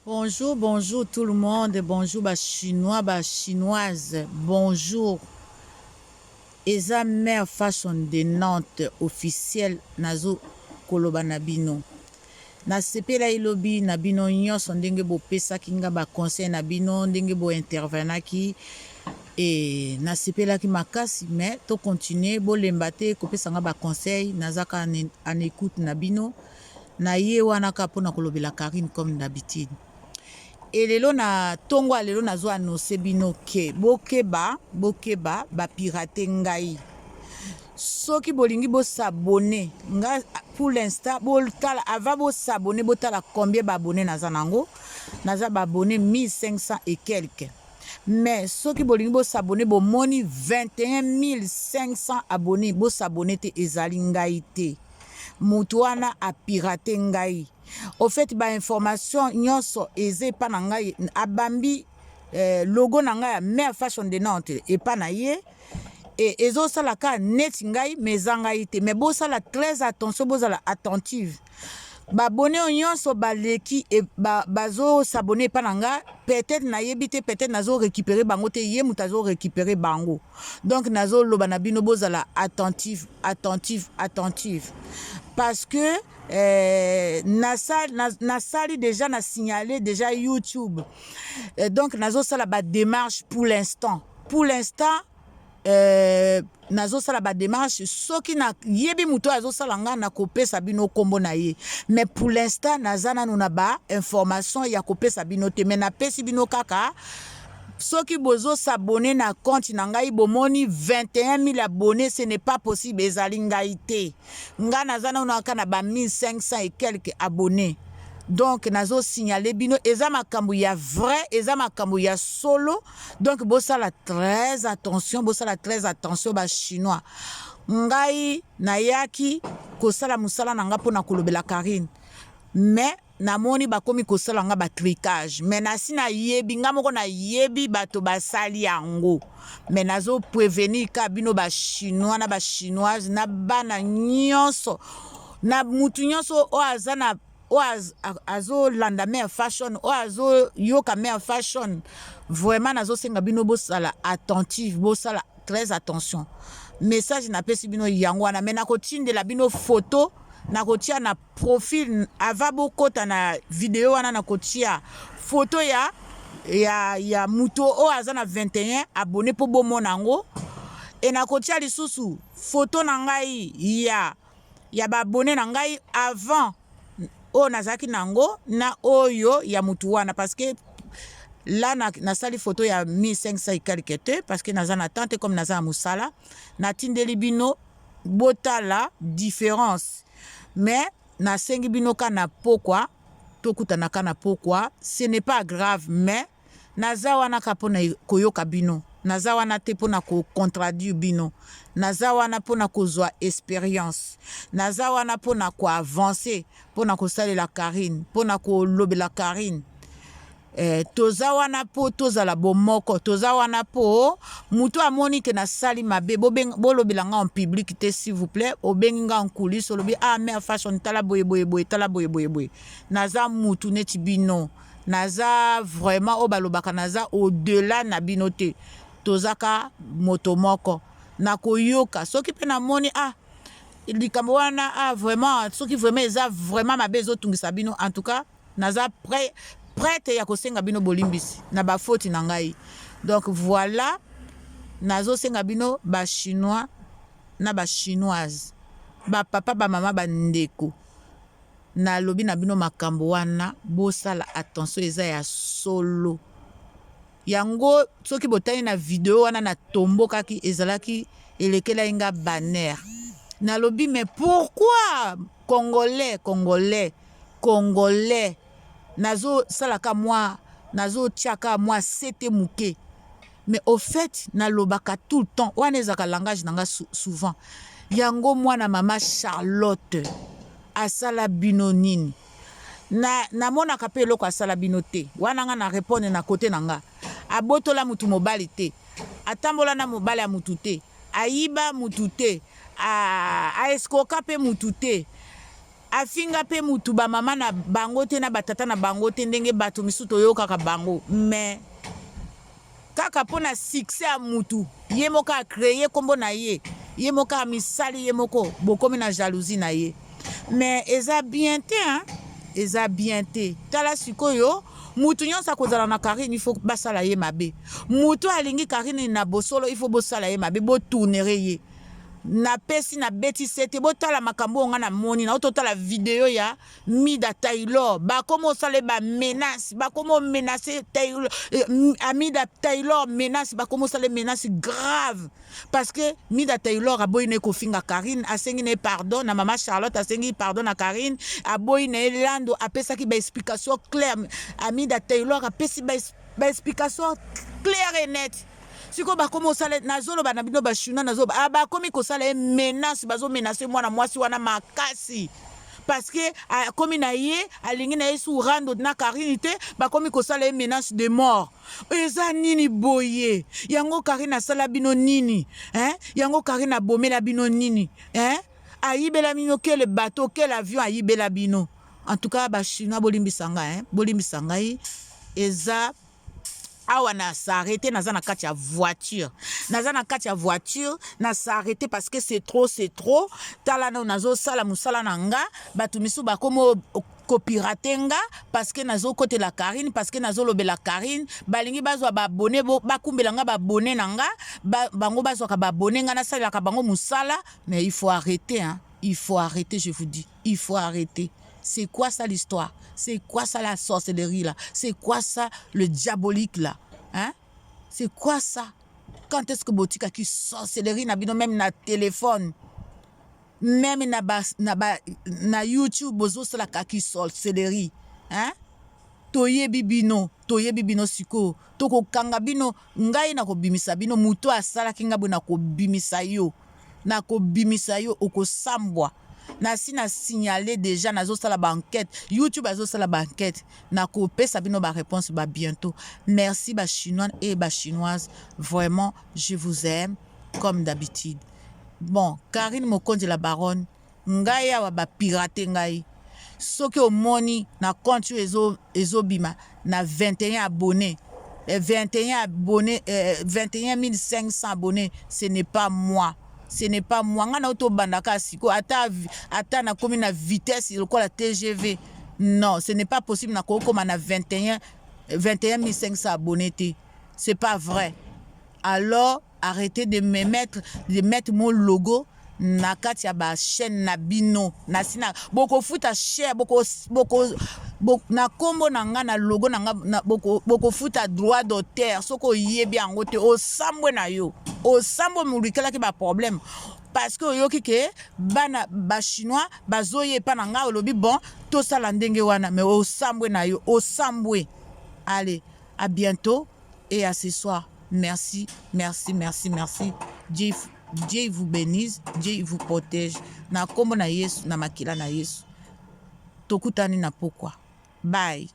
Bonjour, bonjour tout le monde, bonjour ba chinois, ba chinoise, bonjour. Eza mère fashion de Nantes officiel nazo koloba na bino. Nasepelaki lobi na bino nyonso ndenge bopesaki nga ba conseil na bino ndenge bo intervenaki e nasepelaki makasi, mais to continuer, bolemba te kopesa nga ba conseil, naza kaka en écoute na bino. Na ye wana kaka mpona kolobela Carine comme d'habitude. E lelo na ntongo ya lelo nazo annonce bino ke bokeba, bokeba bapirate ngai. Soki bolingi bosabone nga pour l'instant, botala avant bosabone, botala combien baabone naza nango. Naza baabone 1500 et quelques, mais soki bolingi bosabone, bomoni 21 500 abonnés, bosabone te, ezali ngai te. Mutu wana apirate ngai. Au fait, bainformation nyonso eza epa na ngai. Abambi logo na ngai ya Mare Fashion de Nantes epa na ye e ezosala kaka neti ngai, mais eza ngai te. Mais bosala très attention, bozala attentive. Baabone oyo nyonso baleki bazosabone epa na nga, peut-être nayebi te, peut-être nazorécupérer bango te, ye moto azorécupérer bango. Donc nazoloba na bino, bozala attentive, attentive, attentive, parce que nasali déjà, na signalé déjà YouTube. Donc nazosala badémarche pour l'instant. Pour l'instant nazosala badémarche. Soki nayebi moto oyo azosala nga, nakopesa bino nkombo na ye, mais pour l'instant naza nanu na bainformation ya kopesa bino te. Mais napesi bino kaka, soki bozosabone na compte na ngai, bomoni 21 000 abonnés, ce n'est pas possible, ezali ngai te. Ngai naza nanu kaka na ba 1500 et quelques abonnés. Donc nazosignale bino, eza makambo ya vrai, eza makambo ya solo. Donc bosala très attention, bosala très attention, bachinois. Ngai nayaki kosala mosala na nga mpona kolobela Karine, mais namoni bakomi kosala nga batrucage. Mais nasi nayebi, nga moko nayebi bato basali yango, mais nazoprévenir ka bino bachinois na bachinoise na bana nyonso na mutu nyonso oyo aza na oyo azolanda Mare Fashion, oyo azoyoka Mare Fashion. Vraiment nazosenga bino bosala attentive, bosala très attention. Message napesi bino yango wana, mais nakotindela bino photo, nakotia na profil avant bokɔta na video wana. Nakotia photo ya moto oyo aza na 21 abonné mpo bomona yango. E nakotia lisusu photo na ngai ya baabone na ngai avant, oyo nazalaki nango na oyo ya mutu wana, parce que là nasali photo ya 1500 et quelque te, parce que naza na temps te, comme naza na mosala. Natindeli bino botala différence, mais nasengi bino ka na pokwa, tokutanaka na pokwa. Ce n'est pas grave, mais naza wana ka mpona koyoka bino. Naza wana te mpona kocontredire bino. Naza wana mpona kozwa expérience, naza wana mpona koavance, mpona kosalela Karine, mpona kolobela Karine. Toza wana mpo tozala bomoko. Toza wana mpo motu amoni ke nasali mabe, bolobela nga en public te, s'il vous plaît. Obengi nga en coulisse, olobi: "Ah, Mare Fashion, tala boye boye boye, tala boye boye boye." Naza mutu neti bino, naza vraiment oyo balobaka, naza au-delà na bino te. Tozaka moto moko. Nakoyoka soki mpe namoni, ah, likambo wana, ah, vraiment, soki vraiment eza vraiment mabe, ezotungisa bino, en tout cas naza prêt, prête ya kosenga bino bolimbisi na bafoti na ngai. Donc voilà, nazosenga bino bachinois na bachinoise, bapapa, bamama, bandeko, nalobi na bino makambo wana, bosala attention, eza ya solo yango. Soki botali na video wana, natombokaki, ezalaki elekelaki nga banner. Nalobi: "Mais pourquoi Congolais, Congolais, Congolais?" Nazosalaka mwa, nazotiaka mwa sete moke, mais au fait nalobaka tout le temps wana, ezalaka langage na nga souvent. Yango mwana mama Charlotte asala bino nini? Na namonaka mpe eloko asala bino te. Wana nga na répondre na kote na nga. Abotola mutu mobali te, atambola na mobali ya mutu te, ayiba mutu te, aeskoka mpe mutu te. Afinga pe mutu ba mama na bango te na ba tata na bango te ndenge batu misusu toyokaka bango mais kaka pona succès ya mutu ye moko a cree kombo na ye ye moko amisali ye moko bokomi na jalousie na ye mais eza bien te hein eza bien te tala sikoyo mutu nyonso akozala na Carine il faut basala ye mabe mutu alingi Carine na bosolo il faut bosala ye mabe botournere ye Napesi na beti sete botala makambo oyo nga na moni na totala video ya Mida Taylor bakomi osala ba menace bakomi omenace Taylor eh, Amida Taylor menace bakomi osala menace grave parce que Mida Taylor aboyi na ye kofinga Karine asengi na ye pardon na mama Charlotte asengi pardon na Karine aboyi na ye Lando apesaki ba explication claire Amida Taylor apesi ba explication claire et nette sikoyo bakomi kosala nazoloba na bino bashuna nazoloba ah, bakomi kosala ye menace bazomenace mwana mwasi wana makasi parce que akomi na ye alingi na ye su rando na karine te bakomi kosala ye menace de mort eza nini boye yango karine asala bino nini hein? yango karine abomela bino nini hein? ayibela bino quel bateau quel avion ayibela bino en tout cas bachinois bolimbisa ngai hein? bolimbisa ngai eza awa na s'arrêter naza na kati ya voiture naza na kati ya voiture na s'arrêter parce que c'est trop c'est trop tala nano nazosala mosala na nga bato misusu bakomi kopirate nga parce que nazokotela Karine parce que nazolobela Karine balingi bazwa baabone bakumbela nga baabone na nga ba, bango bazwaka baabone nga nasalelaka bango mosala mais il faut arrêter hein. Il faut arrêter je vous dis il faut arrêter c'est quoi ça l'histoire c'est quoi ça la sorcellerie là c'est quoi ça le diabolique là hein c'est quoi ça quand est-ce que botikaki sorcellerie na bino même na téléphone même na ba, na ba na YouTube bozosalaka ki sorcellerie hein toyebi bino toyebi bino sikoyo tokokanga bino ngai nakobimisa bino moto asalaki ngai boye nakobimisa yo Nakobimisa yo okosambwa. Nasi na signale dejà nazosala ba enquete YouTube azosala ba enquete nakopesa bino ba reponse ba bientot merci ba chinois et ba chinoise vraiment je vous aime comme d'habitude bon Carine Mokonzi la baronne ngai awa ba pirate ngai soki omoni na compte oyo ezo ezobima na 21 abonnes 21 abonnes eh, 21 500 abonnes ce n'est pas moi ce n'est pas moi ngai nauti obanda kaka sikoyo ata, ata nakomi na vitesse lokola tgv non ce n'est pas possible nakoki koma na 21 21 500 abonnes te c'est pas vrai alors arrêtez de me mettre de mettre mon logo na kati ya ba chaîne na bino na sina bokofuta cher boko boko bo, na kombo na nga na logo na nga na, boko, bokofuta droit d'auteur soki oyebi yango te osambwe na yo osambwe molukelaki ba problème parce que oyoki ke bana ba chinois bazoye epa na nga olobi bon tosala ndenge wana mais osambwe na yo osambwe allez à bientôt et à ce soir merci merci merci merci Dieu, Dieu vous bénisse Dieu vous protège na kombo na Yesu na makila na Yesu tokutani na pokwa bye.